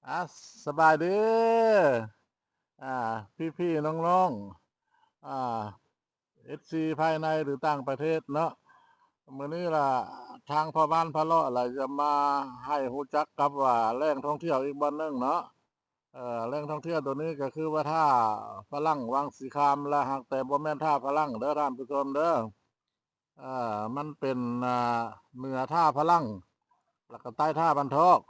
ອ່າ ສະບາຍດີ ອ່າ ພີ່ໆ ນ້ອງໆ ອ່າ ເອັຟຊີ ພາຍໃນ ຫຼື ຕ່າງປະເທດເນາະ. ມື້ນີ້ລະ ທາງພໍ່ບ້ານພະເລາະລະຈະມາໃຫ້ຮູ້ຈັກກັບວ່າແຫຼ່ງທ່ອງທ່ຽວອີກບ່ອນໜຶ່ງເນາະ. ເອີ ແຫຼ່ງທ່ອງທ່ຽວໂຕນີ້ກໍຄືວ່າທ່າຝຣັ່ງວັງສີຄາມ ລະຫາກແຕ່ບໍ່ແມ່ນທ່າຝຣັ່ງເດີທ່ານຜູ້ຊົມເດີ. ເອີ ມັນເປັນ ອ່າ ເໜືອທ່າຝຣັ່ງ ແລ້ວກໍໃຕ້ທ່າບ້ານທອກ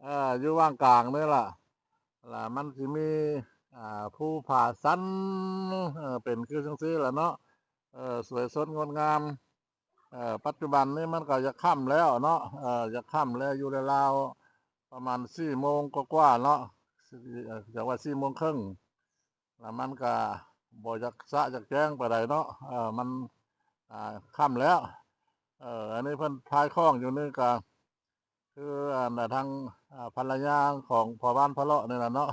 ເອີ ຢູ່ຫວ່າງກາງນີ້ລະ ລະມັນຊິມີ ອ່າ ພູຜາຊັນ ເອີ ເປັນຄືຈັ່ງຊີ້ລະເນາະ ເອີ ສວຍສົດງົດງາມ. ເອີ ປັດຈຸບັນນີ້ມັນກໍຢາກຄ່ຳແລ້ວເນາະ ເອີ ຢາກຄ່ຳແລ້ວ ຢູ່ລາວໆ ປະມານສີ່ໂມງກວ່າໆ ເນາະ ຈະວ່າສີ່ໂມງເຄິ່ງ ລະມັນກະບໍ່ຢາກສະຢາກແຈ້ງປານໃດເນາະ ເອີ ມັນ ອ່າ ຄ່ຳແລ້ວ. ເອີ ອັນນີ້ເພິ່ນພາຍຂອງຢູ່ນີ້ກະຄື ອັນ ທາງ ອ່າ ພັນລະຍາຂອງພໍ່ບ້ານພະເລາະນີ້ລະເນາະ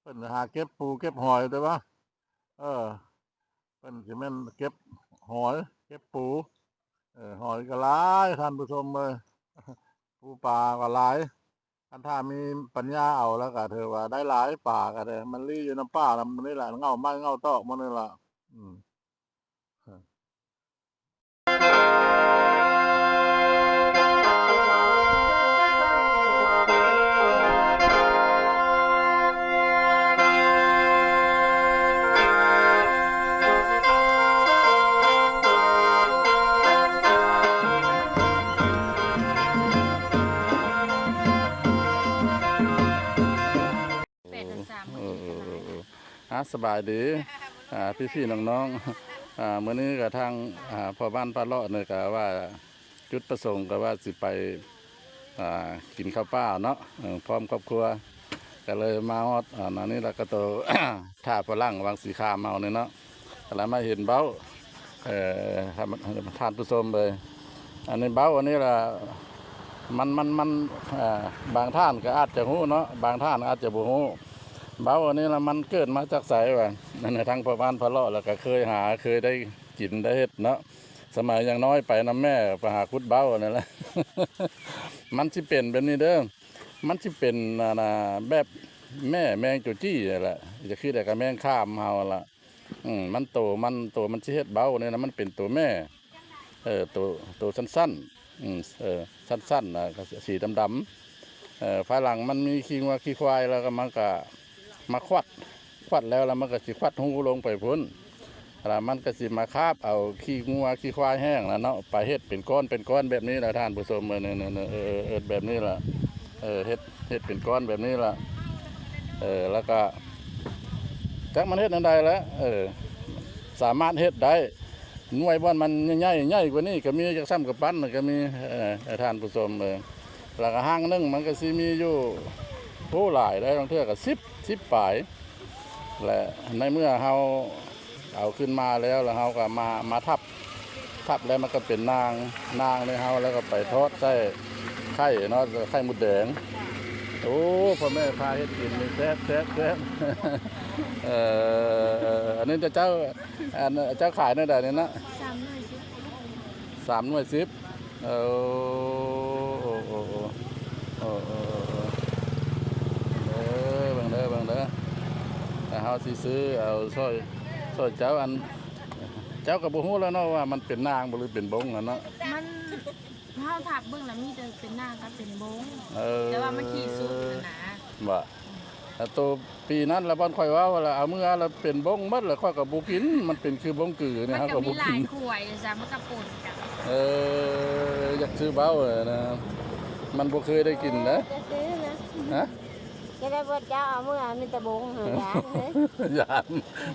ເພິ່ນຫາເກັບປູເກັບຫອຍ ແຕ່ວ່າ ເອີ ເພິ່ນຊິແມ່ນເກັບຫອຍເກັບປູ ເອີ ຫອຍກໍຫຼາຍທ່ານຜູ້ຊົມເອີຍ ປູປາກໍຫຼາຍ. ຄັນຖ້າມີປັນຍາເອົາແລ້ວກໍຖືວ່າໄດ້ຫຼາຍ ປາກໍໄດ້ ມັນລີ້ຢູ່ນຳປ່ານຳນີ້ແຫຼະ ເຫງົ້າໄມ້ເຫງົ້າຕອກໝົດນີ້ລະ ອືມ. ແປດພັນສາມ ເອີ ເອີ ເອີ ເອີ ອ່າ ສະບາຍດີ ອ່າ ພີ່ໆ ນ້ອງໆ ອ່າ ມື້ນີ້ກໍທາງ ອ່າ ພໍ່ບ້ານພະເລາະນີ້ກໍວ່າ ຈຸດປະສົງກໍວ່າຊິໄປ ອ່າ ກິນເຂົ້າປ່າເນາະ ເອີ ພ້ອມຄອບຄົວ ກໍເລີຍມາຮອດ ອັນນີ້ລະ ກະໂຕ ທ່າຝຣັ່ງວັງສີຄາມເຮົານີ້ເນາະ ກໍລະມາເຫັນເບົ້າ ເອີ ທ່ານ ທ່ານຜູ້ຊົມເອີຍ ອັນນີ້ເບົ້າອັນນີ້ລະ ມັນ ມັນ ມັນ ເອີ ບາງທ່ານກໍອາດຈະຮູ້ເນາະ ບາງທ່ານອາດຈະບໍ່ຮູ້ ເບົ້າອັນນີ້ລະ ມັນເກີດມາຈາກໃສວະ? ນັ້ນນະ ທາງພໍ່ບ້ານພະເລາະລະກໍເຄີຍຫາ ເຄີຍໄດ້ກິນໄດ້ເຮັດເນາະ ສະໄໝຍັງນ້ອຍໄປນຳແມ່ ໄປຫາຂຸດເບົ້ານັ້ນລະ ມັນຊິເປັນແບບນີ້ເດີ ມັນຊິເປັນ ອັນນ່າ ແບບແມ່ແມງໂຈຈີ້ຫັ້ນແຫຼະ ຈະຄືດແລ້ວກໍແມງຄາມເຮົາຫັ້ນລະ ອືມ ມັນໂຕ ມັນ ໂຕມັນຊິເຮັດເບົ້ານີ້ນະ ມັນເປັນໂຕແມ່ ເອີ ໂຕ ໂຕສັ້ນໆ ອືມ ເອີ ສັ້ນໆ ນະ ກໍສີດຳໆ ເອີ ພາຍຫຼັງມັນມີຂີ້ງົວຂີ້ຄວາຍ ແລ້ວກໍມັນກໍມາຂວັດ ຂວັດແລ້ວ ແລ້ວມັນກໍຊິຂວັດຮູລົງໄປພຸ້ນ ລະມັນກໍຊິມາຄາບເອົາຂີ້ງົວຂີ້ຄວາຍແຫ້ງລະເນາະ ໄປເຮັດເປັນກ້ອນເປັນກ້ອນແບບນີ້ລະທ່ານຜູ້ຊົມ ເອີ ເອີ ແບບນີ້ລະ ເອີ ເຮັດ ເຮັດເປັນກ້ອນແບບນີ້ລະ ເອີ ລະກະຈັກມັນເຮັດແນວໃດລະ ເອີ ສາມາດເຮັດໄດ້ ໜ່ວຍບ່ອນມັນໃຫຍ່ໆ ໃຫຍ່ກວ່ານີ້ກໍມີ ຈັກຊ້ຳກະປັ້ນກໍມີ ເອີ ທ່ານຜູ້ຊົມ ເອີ ລະກະຫ້າງໜຶ່ງມັນກໍຊິມີຢູ່ ໂອ້ ຫຼາຍໄດ໋ ບາງເທື່ອກໍສິບ ສິບປາຍ ແລະ ໃນເມື່ອເຮົາເອົາຂຶ້ນມາແລ້ວ ແລ້ວເຮົາກໍມາ ມາທັບ ທັບແລ້ວມັນກໍເປັນນາງ ນາງໃນເຮົາ ແລ້ວກໍໄປທອດໃສ່ໄຂ່ເນາະ ໄຂ່ມົດແດງ ໂອ້ ພໍ່ແມ່ພາເຮັດກິນນີ້ແຊບໆໆ ເອີ ອັນນີ້ເຈົ້າ ອັນເຈົ້າຂາຍແນວໃດນີ້ນະ? ສາມໜ່ວຍສິບ ສາມໜ່ວຍສິບ ເອີ ໂອ້ ເອີ ເບິ່ງເດີ ເບິ່ງເດີ ແຕ່ເຮົາຊິຊື້ເອົາຊ່ອຍ ຊ່ອຍເຈົ້າ ອັນ ເຈົ້າກໍບໍ່ຮູ້ແລ້ວເນາະວ່າມັນເປັນນາງບໍ່ ຫຼືເປັນບົງຫັ້ນເນາະ ມັນ ເຮົາທັບເບິ່ງແລ້ວມີແຕ່ເປັນນາງກັບເປັນບົງ ເອີ ແຕ່ວ່າມັນຂີ້ສຸດຫັ້ນນະ ບໍ່ ແລ້ວໂຕປີນັ້ນລະບ່ອນຂ້ອຍເວົ້າລະ ເອົາເມືອລະເປັນບົງໝົດລະ ຂ້ອຍກໍບໍ່ກິນ ມັນເປັນຄືບົງກືນີ້ ມັນກໍມີຫຼາຍຂວາຍຊະ ມັນກໍປົນກັນ ເອີ ຢາກຊື້ເບົາຫັ້ນນະ ມັນບໍ່ເຄີຍໄດ້ກິນເດ້ ຈະຊື້ນະ ຮະ ຈະໄດ້ບໍ່ ເຈົ້າເອົາເມືອມີແຕ່ບົງຫັ້ນ ຢ້ານເດ້ ຢ້ານ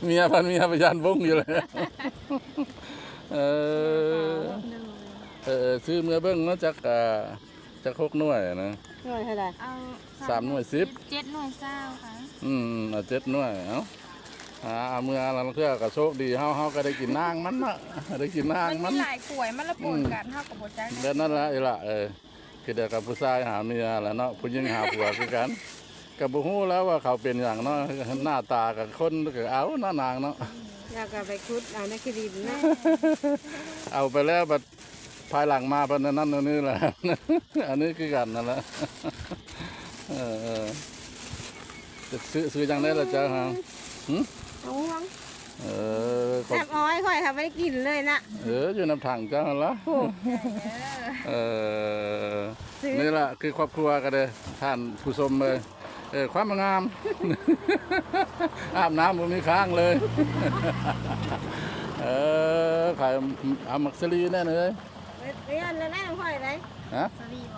ເມຍພັນເມຍໄປຢ້ານບົງຢູ່ແລ້ວ ເອີ ເອີ ຊື້ເມືອເບິ່ງເນາະ ຈັກ ອ່າ ຈັກຫົກໜ່ວຍນະ ໜ່ວຍເທົ່າໃດ? ເອົາ ສາມໜ່ວຍສິບ ເຈັດໜ່ວຍຊາວຄ່ະ ອືມ ເອົາເຈັດໜ່ວຍ ເອົາ ອ່າ ເອົາເມືອລະເທື່ອກໍໂຊກດີ ເຮົາ ເຮົາກໍໄດ້ກິນນາງມັນເນາະ ໄດ້ກິນນາງມັນ ມັນມີຫຼາຍຂວາຍ ມັນລະປົນກັນ ອືມ ເຮົາກໍບໍ່ຈັກ ແບບນັ້ນລະອີ່ຫຼະ ເອີ ຄືດຽວກັບຜູ້ຊາຍຫາເມຍລະເນາະ ຜູ້ຍິງຫາຜົວຄືກັນ ກໍບໍ່ຮູ້ແລ້ວວ່າເຂົາເປັນຫຍັງເນາະ ໜ້າຕາກັບຄົນກໍເອົາເນາະນາງເນາະ ແລ້ວກໍໄປຂຸດເອົາໃນຂີ້ດິນເນາະ ເອົາໄປແລ້ວບັດ ພາຍຫຼັງມາເພິ່ນນັ້ນນັ້ນນີ້ລະ ອັນນີ້ຄືກັນນັ້ນລະ ເອີ ເອີ ຊື່ ຊື່ຫຍັງແດ່ລະເຈົ້າຫາ? ຫື? ມະມ່ວງ. ເອີ ແຊບອ້ອຍ ຂ້ອຍຫາບໍ່ໄດ້ກິນເລີຍນະ. ເອີ ຢູ່ນຳຖັງເຈົ້າຫັ້ນລະ. ເອີ ນີ້ລະຄືຄອບຄົວກໍໄດ້ ທ່ານຜູ້ຊົມເອີຍ. ເອີ ຄວາມງາມ ອາບນ້ຳບໍ່ມີຄ້າງເລີຍ. ເອີ ຂາຍ ເອົາໝາກສາລີແດ່ເອີຍ. ເອີ ອັນນັ້ນຂອງຂ້ອຍເດ້. ຮະ?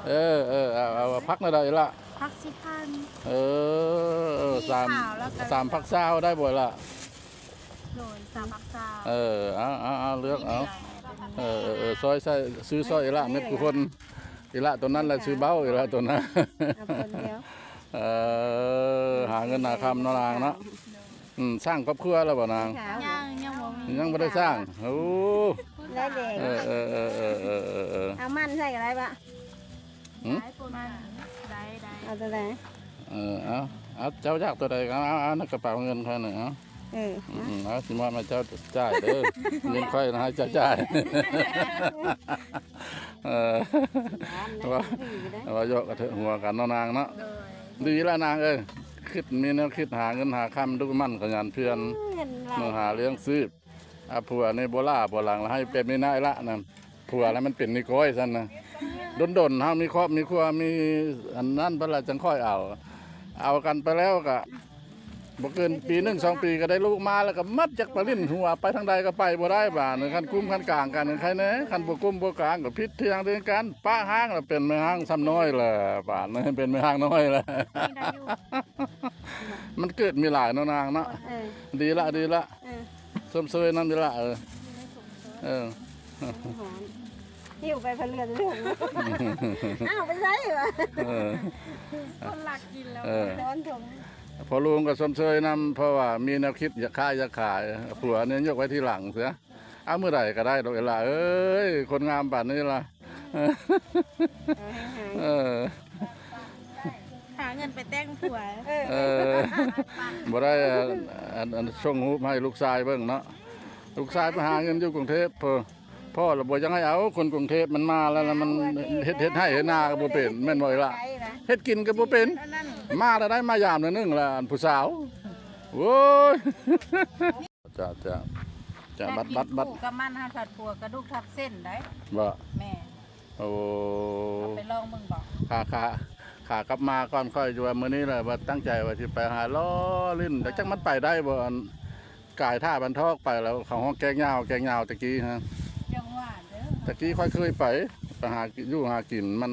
ເອີ ເອີ ເອົາ ເອົາຜັກແນວໃດລະ? ຜັກສິບພັນ. ເອີ ເອີ ສາມ ສາມຜັກຊາວໄດ້ບໍ່ລະ? ໂດຍ ສາມຜັກຊາວ. ເອີ ເອົາ ເອົາ ເອົາ ເລືອກເອົາ. ເອີ ເອີ ເອີ ຊອຍໃສ່ ຊື້ຊອຍອີ່ຫຼ້າເມັດກູ່ຄົນ. ອີ່ຫຼ້າໂຕນັ້ນລະ ຊື້ເບົາອີ່ຫຼ້າໂຕນັ້ນ. ເອົາຄົນດຽວ. ເອີ ຫາເງິນຫາຄຳເນາະນາງເນາະ. ອືມ ສ້າງຄອບຄົວແລ້ວບໍ່ນາງ? ຍັງ ຍັງບໍ່ມີ ຍັງບໍ່ໄດ້ສ້າງ. ໂອ້ ໄດ້ແດງ. ເອີ ເອີ ເອົາມັນໃສ່ກໍໄດ້ປະ? ຫື? ມັນ ໄດ້ ໄດ້. ເອົາຕົວໃດ? ເອີ ເອົາ ເອົາ ເຈົ້າຢາກຕົວໃດກໍເອົາ ເອົາໃນກະເປົາເງິນຂ້ອຍນີ້ ເອົາ. ເອີ ອືມ ເອົາ ຊິມອບໃຫ້ເຈົ້າຈ່າຍເດີ. ເງິນຂ້ອຍນະໃຫ້ເຈົ້າຈ່າຍ. ເອີ ວ່າ ວ່າຢອກກະເທີະຫົວກັນເນາະນາງເນາະ. ໂດຍ ດີລະນາງເອີຍ ຄິດ ມີແນວຄິດຫາເງິນຫາຄຳ ດຸໝັ່ນຂະຫຍັນພຽນ. ເງິນຫຼາຍ ມາຫາລ້ຽງຊີບ. ອ່າ ຜົວນີ້ບໍ່ຫຼ້າບໍ່ຫຼັງລະ ໃຫ້ເປັນມີນາຍລະນັ້ນ. ຜົວລະມັນເປັນນິກ້ອຍຊັ້ນນະ. ດົນໆ ເຮົາມີຄອບມີຄົວ ມີອັນນັ້ນ ເພິ່ນລະຈັ່ງຄ່ອຍເອົາ. ເອົາກັນໄປແລ້ວກະ ບໍ່ເກີນປີໜຶ່ງສອງປີກໍໄດ້ລູກມາ ແລ້ວກໍມັດຈັກປະລິ້ນຫົວ ໄປທາງໃດກໍໄປບໍ່ໄດ້. ບາດນີ້ຄັນກຸ້ມຄັນກາງກັນໄຄແດ່ ຄັນບໍ່ກຸ້ມບໍ່ກາງກໍຜິດຖຽງເຖິງກັນ ປະຮ້າງລະເປັນແມ່ຮ້າງຊຳນ້ອຍລະ. ບາດນີ້ເປັນແມ່ຮ້າງນ້ອຍລະ. ມັນເກີດມີຫຼາຍເນາະນາງເນາະ. ເອີ ດີລະ ດີລະ. ເອີ ຊົມເຊີຍນຳຢູ່ລະ. ເອີ ເອີ ຫິ້ວໄປເພື່ອເລື່ອນເລື່ອນ. ອ້າວ ໄປໃສວະ? ເອີ ຄົນລັກກິນແລ້ວ. ເອີ ຮ້ອນຖົງ. ພໍ່ລຸງກໍຊົມເຊີຍນຳ ເພາະວ່າມີແນວຄິດຢາກຄ້າຢາກຂາຍ. ຜົວນີ້ຍົກໄວ້ທີຫຼັງເສຍ. ເອົາມື້ໃດກໍໄດ້ດອກອີ່ຫຼ້າເອີຍ ຄົນງາມປານນີ້ລະ. ເອີ ເອີ ຫາເງິນໄປແຕ່ງຜົວ. ເອີ ເອີ ບໍ່ໄດ້ ອັນ ອັນ ສົ່ງຮູບໃຫ້ລູກຊາຍເບິ່ງເນາະ. ລູກຊາຍໄປຫາເງິນຢູ່ກຸງເທບ ພໍ່ລະບໍ່ຢາກໃຫ້ເອົາ. ຄົນກຸງເທບມັນມາແລ້ວ ມັນເຮັດ ເຮັດໄຮ່ເຮັດນາກໍບໍ່ເປັນ ແມ່ນບໍ່ອີ່ຫຼ້າ? ເຮັດກິນກໍບໍ່ເປັນ. ມາແລ້ວໄດ້ມາຢາມໜ້ອຍໜຶ່ງລະ ອັນຜູ້ສາວ. ໂອ້ຍ. ຈ້າ ຈ້າ ຈ້າ ບັດ ບັດ ບັດ ກັບມັນຫັ້ນ ຜັດຜົວກະດູກທັບເສັ້ນໄດ໋. ບໍ່? ແມ່ນ. ໂອ້ ເອົາໄປລອງເບິ່ງບໍ່? ຂາ ຂາ ຂາກັບມາກ່ອນ ຂ້ອຍຢູ່ວ່າມື້ນີ້ລະ ວ່າຕັ້ງໃຈວ່າຊິໄປຫາລໍ້ຫຼິ້ນ ແຕ່ຈັກມັນໄປໄດ້ບໍ່? ອັນ ກາຍທ່າບັນທອກໄປແລ້ວ ເຂົາຮ້ອງແກງຍາວ ແກງຍາວຕະກີ້ຫັ້ນ. ຈັ່ງຫວານເດີ. ຕະກີ້ຂ້ອຍເຄີຍໄປ ໄປຫາຢູ່ຫາກິນ ມັນ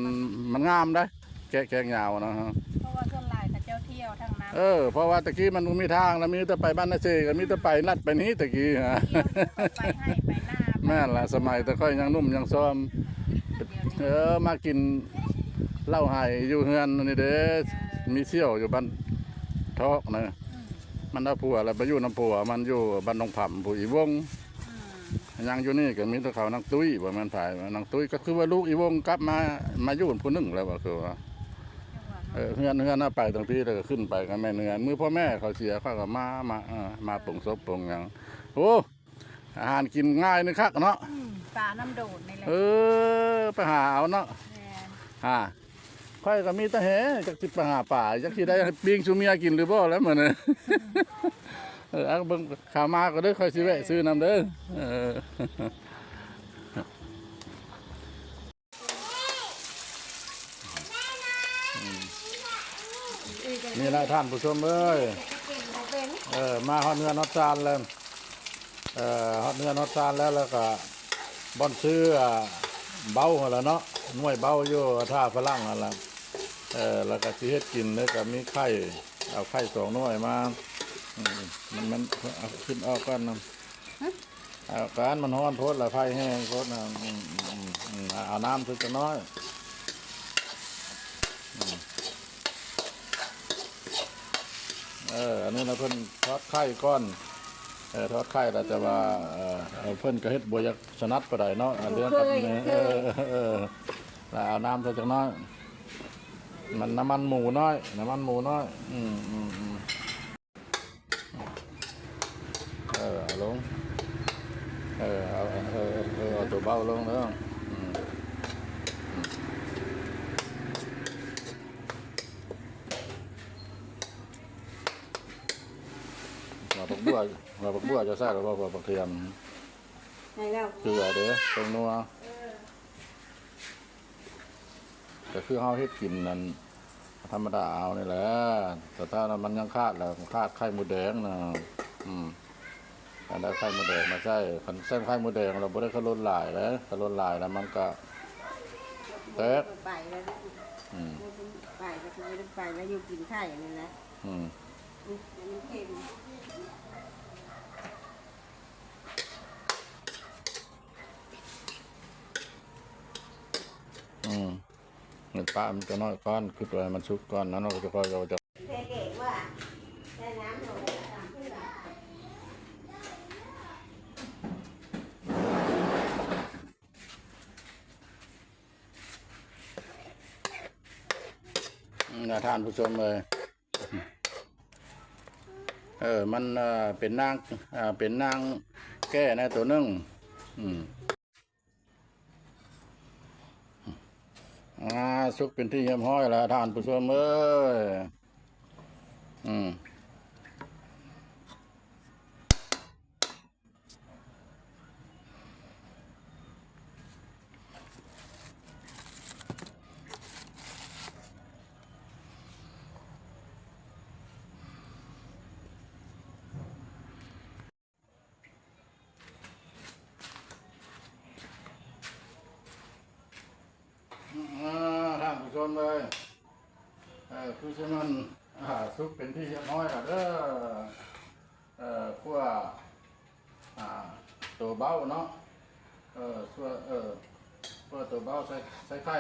ມັນງາມໄດ໋. ແກະ ແກະຍາວນະ. ເພາະວ່າສ່ວນຫຼາຍເຂົາເຈົ້າທ່ຽວທາງນັ້ນ. ເອີ ເພາະວ່າແຕ່ກີ້ມັນບໍ່ມີທາງນະ ມີແຕ່ໄປບ້ານນາເຊ ກໍມີແຕ່ໄປລັດໄປນີ້ແຕ່ກີ້. ໄປໄຮ່ໄປນາ. ແມ່ນລະ ສະໄໝແຕ່ຂ້ອຍຍັງໜຸ່ມຍັງຊອມ. ເອີ ມາກິນເຫຼົ້າໄຮ່ຢູ່ເຮືອນນີ້ເດ້. ເອີ ມີສ່ຽວຢູ່ບ້ານທອກນະ. ອືມ ມັນເອົາຜົວແລ້ວໄປຢູ່ນຳຜົວມັນຢູ່ບ້ານໜອງຜຳ ຜູ້ອີວົງ. ອືມ ຍັງຢູ່ນີ້ກໍມີແຕ່ເຂົານາງຕຸ້ຍ ບໍ່ແມ່ນໃຜ ນາງຕຸ້ຍ ກໍຄືວ່າລູກອີວົງກັບມາ ມາຢູ່ຜູ້ໜຶ່ງແລ້ວວ່າ ຄືວ່າ ເອີ ເຮືອນ ເຮືອນເຮົາໄປທາງພີ້ ແລ້ວກໍຂຶ້ນໄປກັບແມ່ເຮືອນ ມື້ພໍ່ແມ່ເຂົາເສຍ ເຂົາກໍມາ ມາ ເອີ ມາປົງສົບປົງຫຍັງ. ໂອ້ ອາຫານກິນງ່າຍນີ້ຄັກເນາະ. ອືມ ປານ້ຳໂດດນີ້ແຫຼະ. ເອີ ໄປຫາເອົາເນາະ. ແມ່ນ. ຫາ ຂ້ອຍກໍມີແຕ່ແຫ ຈັກຊິໄປຫາປາ ຈັກຊິໄດ້ປີ້ງສູ່ເມຍກິນຫຼືບໍ່ແລ້ວມື້ນີ້. ເອີ ເອົາເບິ່ງຂາມາກໍເດີ ຂ້ອຍຊິແວະຊື້ນຳເດີ. ເອີ ນີ້ລະທ່ານຜູ້ຊົມເອີຍ ເອີ ມາຮອດເຮືອນຮອດຊານແລ້ວ. ເອີ ຮອດເຮືອນຮອດຊານແລ້ວ ແລ້ວກະບ່ອນຊື້ ອ່າ ເບົາຫັ້ນລະເນາະ ໜ່ວຍເບົາຢູ່ທ່າຝຣັ່ງຫັ້ນລະ. ເອີ ແລ້ວກະຊິເຮັດກິນ ແລ້ວກະມີໄຂ່ ເອົາໄຂ່ສອງໜ່ວຍມາ. ອືມ ມັນ ມັນ ເອົາຂຶ້ນອອກກ່ອນນະ. ຮະ? ເອົາກ່ອນ ມັນຮ້ອນໂພດລະ ໄຟແຮງໂພດນະ. ອືມ ເອົານ້ຳໃສ່ຈັກໜ້ອຍ. ອືມ ເອີ ອັນນີ້ນະ ເພິ່ນທອດໄຂ່ກ່ອນ. ເອີ ທອດໄຂ່ລະ ແຕ່ວ່າ ເອີ ເພິ່ນກໍເຮັດບໍ່ຢາກຖະໜັດປານໃດເນາະ ເລື່ອງກັບ ບໍ່ເຄີຍ ເອີ ເອີ ລະເອົານ້ຳໃສ່ຈັກໜ້ອຍ. ມັນ ນ້ຳມັນໝູນ້ອຍ ນ້ຳມັນໝູນ້ອຍ. ອືມ ອືມ ອືມ. ເອີ ເອົາລົງ ເອີ ເອົາ ເອີ ເອີ ເອົາຕົວເບົາລົງເດີ. ອືມ ອືມ. ຜັກບົ່ວ ວ່າຜັກບົ່ວຈະໃສ່ແລ້ວບໍ່? ເກືອ ບັກທຽມ ໃສ່ແລ້ວ ເກືອເດ້ ແປ້ງນົວ ເອີ ກໍຄືເຮົາເຮັດກິນນັ້ນ ທຳມະດາເຮົານີ້ແຫຼະ ແຕ່ຖ້າມັນຍັງຂາດລະ ຂາດໄຂ່ມົດແດງນະ ອືມ ອັນໃດໄຂ່ມົດແດງມາໃສ່ ຄັນໃສ່ໄຂ່ມົດແດງລະບໍ່ໄດ້ຂະຫຼົ່ນຫຼາຍເດ້ ຂະຫຼົ່ນຫຼາຍລະມັນກະແຕກ ໄປແລ້ວ ອືມ ໄປແລ້ວ ໄປແລ້ວ ຢູ່ກິນໄຂ່ນີ້ແຫຼະ ອືມ ອືມ ມັນເຄັມ ອືມ ໃຫ້ປະມັນຈັກໜ້ອຍກ່ອນ ຄິດວ່າໃຫ້ມັນສຸກກ່ອນນະ ເຮົາກໍຈະຄ່ອຍເອົາຈາກ ເທເກກວ່າ ໃສ່ນ້ຳລົງ ອືມ ທ່ານຜູ້ຊົມເອີຍ ເອີ ມັນ ເອີ ເປັນນາງ ເປັນນາງແກ້ແດ່ໂຕໜຶ່ງ ອືມ ອ່າ ສຸກເປັນທີ່ຮຽບຮ້ອຍແລ້ວທ່ານຜູ້ຊົມເອີຍ ອືມ. ອ່າ ທ່ານຜູ້ຊົມເອີຍ ເອີ ຄືຊິມັນ ອ່າ ສຸກເປັນທີ່ຮຽບຮ້ອຍແລ້ວເດີ ເອີ ຂົ້ວ ອ່າ ໂຕເບົາເນາະ ເອີ ສ່ວນ ເອີ ເພື່ອໂຕເບົາໃສ່ ໃສ່ໄຂ່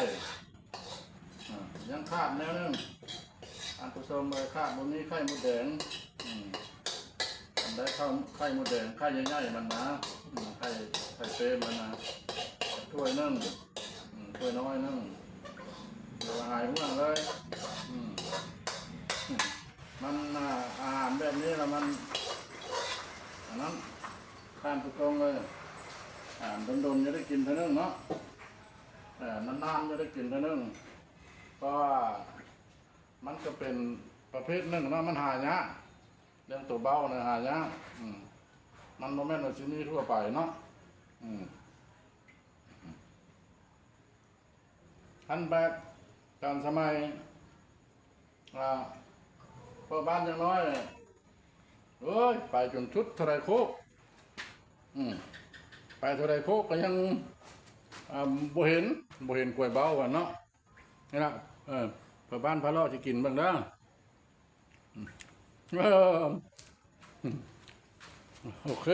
ອ່າ ຍັງຂາດແນວໜຶ່ງ ທ່ານຜູ້ຊົມເອີຍ ຂາດ ບໍ່ມີໄຂ່ມົດແດງ ອືມ ອັນໃດໄຂ່ ໄຂ່ມົດແດງ ໄຂ່ໃຫຍ່ໆມັນນະ ອືມ ໄຂ່ ໄຂ່ເຟມມັນນະ ຖ້ວຍໜຶ່ງ ອືມ ຖ້ວຍນ້ອຍໜຶ່ງ ເດີວ່າຫາຍຫ່ວງເລີຍ ອືມ ມັນ ອ່າ ອາຫານແບບນີ້ລະມັນ ອັນນັ້ນ ທ່ານຜູ້ຊົມເອີຍ ອ່າ ດົນໆຈະໄດ້ກິນເທື່ອໜຶ່ງເນາະ ເອີ ນານໆຈະໄດ້ກິນເທື່ອໜຶ່ງ ເພາະວ່າມັນກໍເປັນປະເພດໜຶ່ງເນາະ ມັນຫາຍາກ ເລື່ອງໂຕເບົານະຫາຍາກ ອືມ ມັນບໍ່ແມ່ນວ່າຊິມີທົ່ວໄປເນາະ ອືມ. ຄັນແບບຕອນສະໄໝ ອ່າ ພໍ່ບ້ານຍັງນ້ອຍ ໂອ້ຍ ໄປຈົນສຸດເທົ່າໃດໂຄກ ອືມ ໄປເທົ່າໃດໂຄກກໍຍັງ ອ່າ ບໍ່ເຫັນ ບໍ່ເຫັນກວຍເບົາວ່າເນາະ ນີ້ລະ ເອີ ພໍ່ບ້ານພາເລາະຊິກິນເບິ່ງເດີ ເອີ ໂອເຄ